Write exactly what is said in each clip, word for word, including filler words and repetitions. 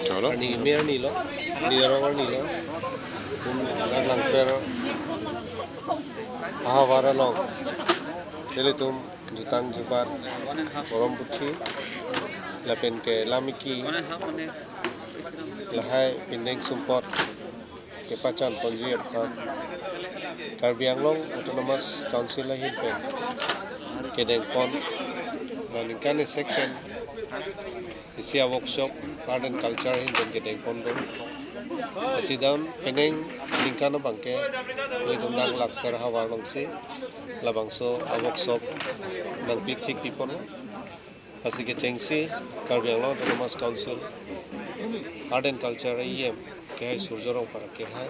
Chalo. Arni me arni lo, ni arong arni lo. Kum dak Langpher ahavar along ilitum jutang jubat, porom puthi lapen ke lamiki lahai pindeng sumpot kepachan ponji aphan Karbi Anglong Autonomous Council ahin pen kedeng pon, la ningkan esek pen isi a-workshop Art and Culture ahin pen kedeng pon do. Lasi dak penang ningkan abangke ilitum dak Langpher ahavar alongsi labangso a-workshop nangpi thik pi ponlo. Lasi kechengsi Karbi Anglong Autonomous Council Art and Culture E M kehai Surjya Rongphar kehai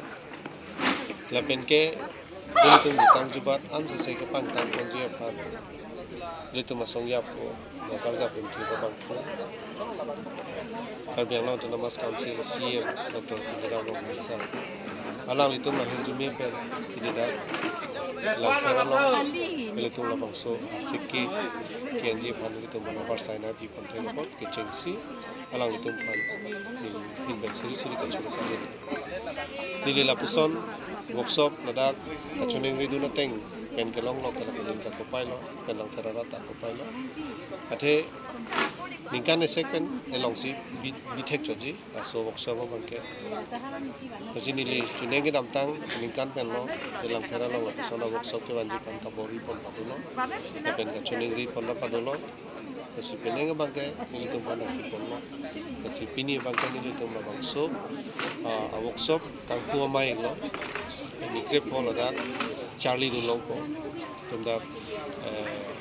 lapen ke ilitum jutang jubat ansose kepangtang ponji aphan ilitum asong yapo, nangkarjap limthi abang phu Karbi Anglong Autonomous Council C E M Doctor Tuliram Ronghang sir, alanglitum ahirjume pen pini dak Langpher along ilitum labangso asiki ke-enji aphan ilitum mane abar saina pi pon thek apot kechengsi alanglitum aphan neli ahin pen suri suri kachoro kali. Neli lapuson workshop ladak kachoningri dun ateng pen kelong lo, ke lapen ta kopai lo, pen Langpher arat ta kopai lo. Athe ningkan esek pen elongsi bi, bi thek chotji laso workshop abangke. Lasi neli choningri kedamtang ningkan pen lo, Langpher along lapuson a-workshop kevanji aphan kabor-i pon padu lo, lapen kachoningri pon padu lo. Lasi penang abangke nelitum aphan nangpi ponlo. Lasi pini abangke nelitum labangso, ah, a-workshop kangpu amei lo. Ni krepho ladak charli dun longpo. Tum dak, eh,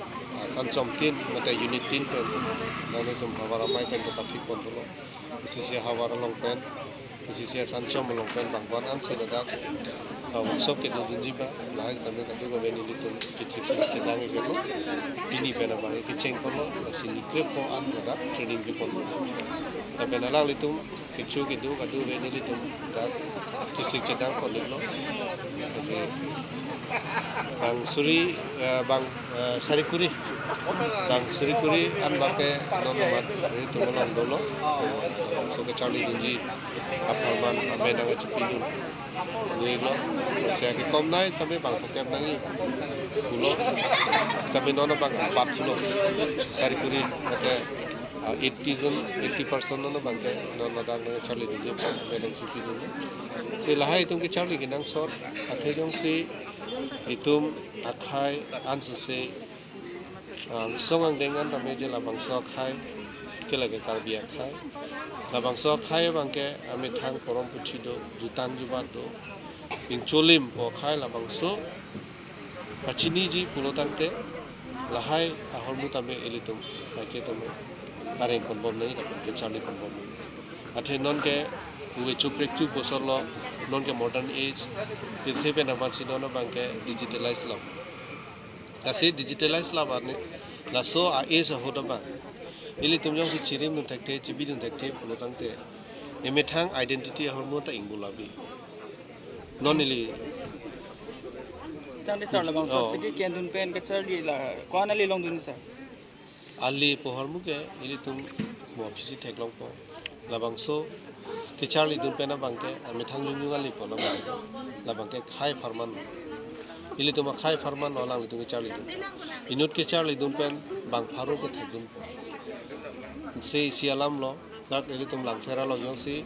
Sanchom tin mate unit tin pen nanglitum havar amei pen kepathik pon dolo. Isi isi havar along pen, isi isi Sanchom along pen bang wan ansi ladak, ah, workshop kedo dunji ba, lahai sitame kadokave nelitum kethik kedang iklo. Pini pen abang kecheng ponlo, lasi ni krepho an ladak training pi ponlo. Lapen alanglitum kecho kedo kadokave nelitum dak kisik chedang pon iklo. Lasi bang suri, eh, bang, eh, sari kuri. Bang suri kuri an abangke non mat nelitum along dolo. Eh, so kecharli dunji apharman amei nangkachipi dun. Dui lo. Lasi kekom nai sitame bang phokep nangji pulo. Sitame non abang empat pulo. Sari kuri mate, ah, eighty jon, eighty percent non abangke non ladak nangcharli dunji aphan amei nangchipi dun. Si lahai itum kecharli kenangsot athe jongsi itum akhei ansose, ah, angsong angdeng an tame je labangso akhei ke lake Karbi akhei. Labangso akhei abangke amethang porom puthi do, jutang jubat do, ingcholimpo akhei, labangso pachiniji pulo tangte lahai ahormu tame ilitum maike tame pareng ponbom nangji lapen kecharli ponbom nangji. Athe nonke uve chuprekchup bosor lo, nonke modern age, pirthe pen amatsi non abangke digitalize lam. Lasi digitalize lam arni laso a-age ahut abang ilitum jongsi chirim dun thekthe, chibi dun thekthe pulo tangte emethang identity ahormu ta ingbula bi. Non ili Tangte sir, labangso, oh, asiki kendun pen kecharli la ko-an ali longdun sir? Ali pu ahormu ke ilitum mo aphisi theklongpo. Labangso kecharli dun pen abangke amethang jungjung ali pu labang, labangke khei apharman. Ilitum akhei apharman lo alanglitum kecharli dun. Inut kecharli dun pen bang pharo ke thekdunpo. Se isi alam lo, dak ilitum Langpher along jongsi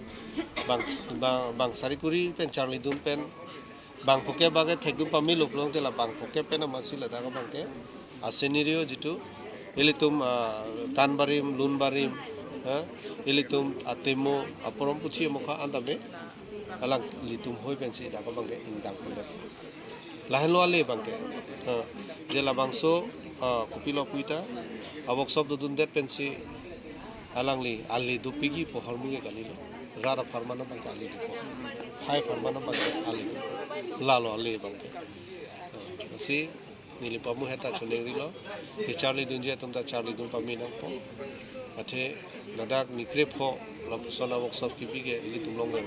bang, bang, bang sari kuri pen charli dun pen bang phokep abangke thekdun pamelo pulo tangte la bang phokep pen amatsi ladak abangke a-scenario jitu ilitum, ah, kan barim, lun barim, ha, ilitum atemo, aporom puthi amokha an tame alanglitum hoi pensi dak abangke ingdang pulo. Lahenlo ale abangke, ha, je labangso, ah, kopilo puita a-workshop dodundet pensi alangli ale dopikji pu ahormu ke kalilo. Rat apharman abangke ale dopo. Khei apharman abangke ale do. Lalo ale abangke. Ah, lasi neli pamu heta choningrilo. Kecharli dunji atum ta charli dun pame nangpo. Athe ladak ni krepho lapuson a-workshop kipi ke ilitum longver.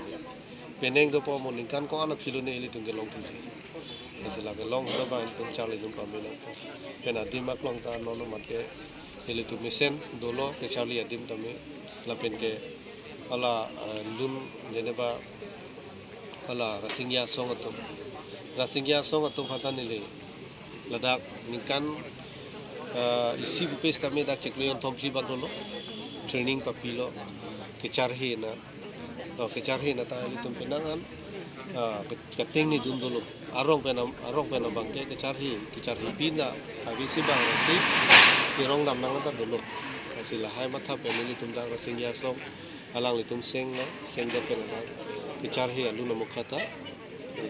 Penang dopo mo ningkan ko-an aphi lone ilitum kelong thuji. Lasi lake long helo abang ilitum charli dun pame nangpo. Pen adim aklong ta non amat ke ilitum mesen dolo kecharli adim tame lapen ke Hala, eh, lun jeneba hala Rasingja Asong atum. Rasingja Asong atum aphan ta neli ladak ningkan, eh, isi pupe sitame dak chiklo jonthom phli bak dolo. Training papilo. Kecharhe na. Oh, kecharhe na ta ilitum penang an, ah, ke-, kating ni dun dolo. Arong pen am-, arong pen abangke kecharhe, kecharhepi na, kave isi bang rasi, kerong dam nang ta dolo. Lasi lahai matha pen ilitum dak Rasingja Asong, alanglitum seng lo, seng det pen abang kecharhe alun amokha ta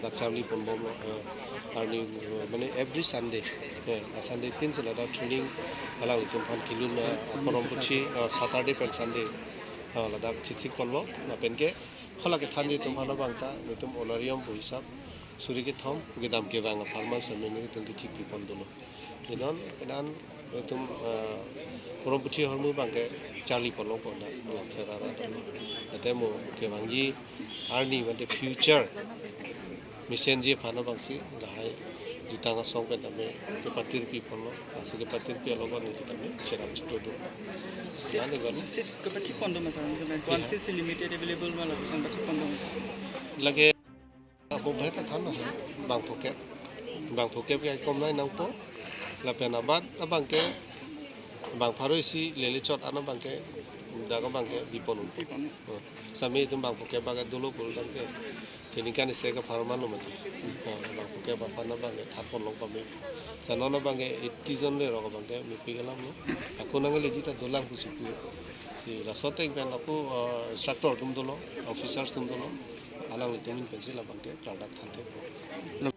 dak charli ponbomlo, eh, arni, eh, mane every Sunday, eh, a Sunday tin si ladak training alanglitum aphan kelun, eh, aporom puthi, eh, Saturday pen Sunday, eh, ladak chithik ponlo, lapen ke hala kethanji atum aphan abang ta, netum honorarium pu hisap, suri kethom, kedam kevang apharman sitame netum kethik pi pon dolo. Inon, inan, netum, eh, porom puthi ahormu abangke charli ponlong pon dak, Lamser arat. Ate mo kevangji arni mate future mesenji aphan abangsi lahai jutang asong pen tame kepatirpi ponlo, laso kepatirpi along koni tame cherap chitro do. Lale gani. Seat kapathik pon do ma sir? Iya. One seat limited available ma, lapuson pathik pon do ma sir? Lake abo bhai ta than hai, bang phokep. Bang phokep ke kom nai nangpo. Lapen abat abangke bang pharo isi lele chot an abangke dak abangke pi pon un. Pi pon. Oh. Sitame itum bang phokep bak dolo pul abangke. Tini kan isi ke apharman lo mati. Oh, bang phokep aphan abangke that ponlong pame. Sa non abangke eighty jon le rok abangke mepik alam lo. Ako nangleji ta dolang pusi pu. Si laso ateng pen ako, eh, instructor atum dolo, officers atum dolo. Alanglitum pensi labangke klardak thanthe.